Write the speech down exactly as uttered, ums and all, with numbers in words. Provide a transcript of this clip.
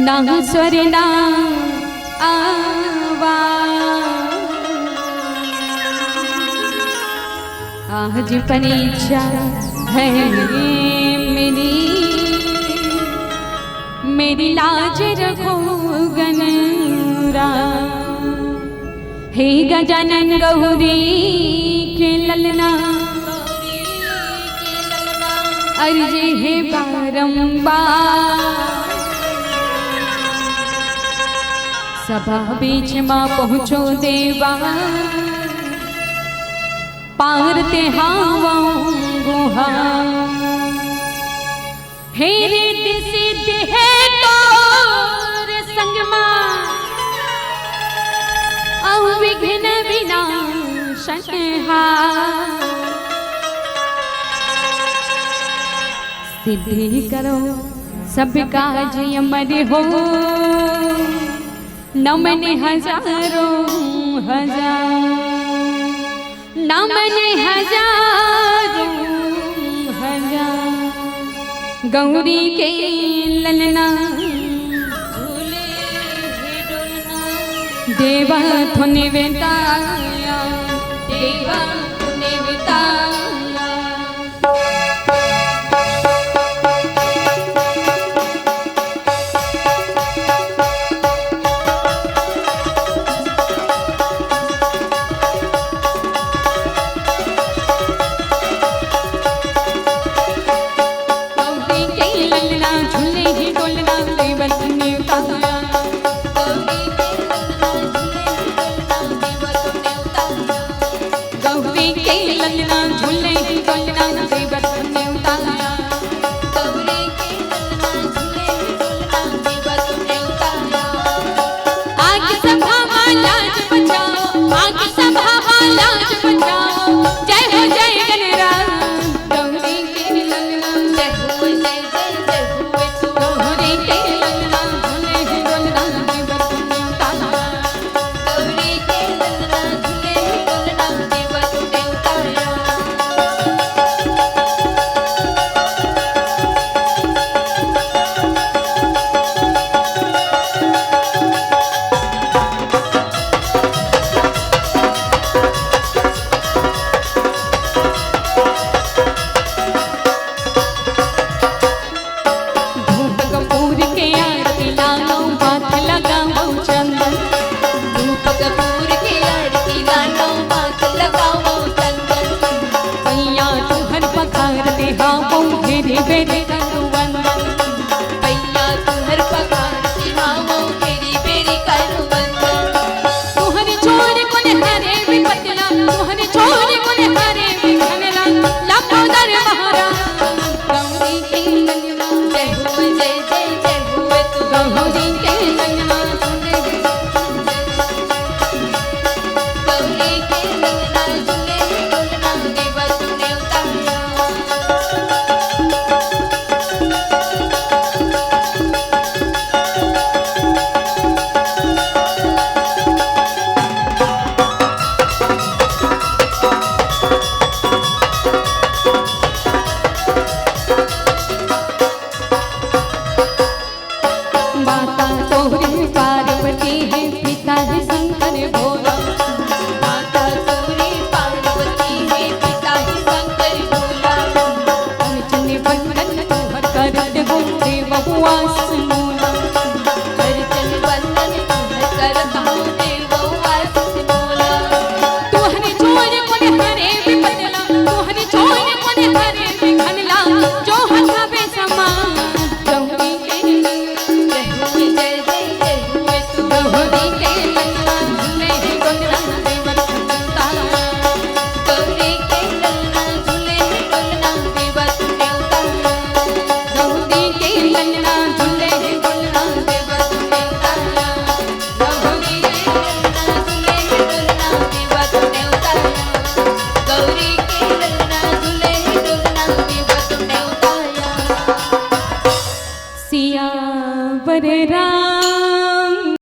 तहु स्वर ना आवा। आज परीक्षा है मेरी, मेरी लाज रखो गनरा। हे गजानन गौरी के ललना, अर्जी हे बारंबार। सभा बीच मा पहुँचो देवा, पार ते हावं गुहा। हे रिद्धि सिद्धि हे तोर संग मा, अउ विघ्न विनाशन हा। सिद्धि करो सब काज अमर हो, नमन हजारों हजार, नमन हजारों हजार। गौरी के ललना, देवा थो निवेदा, देवा थो निवेदा।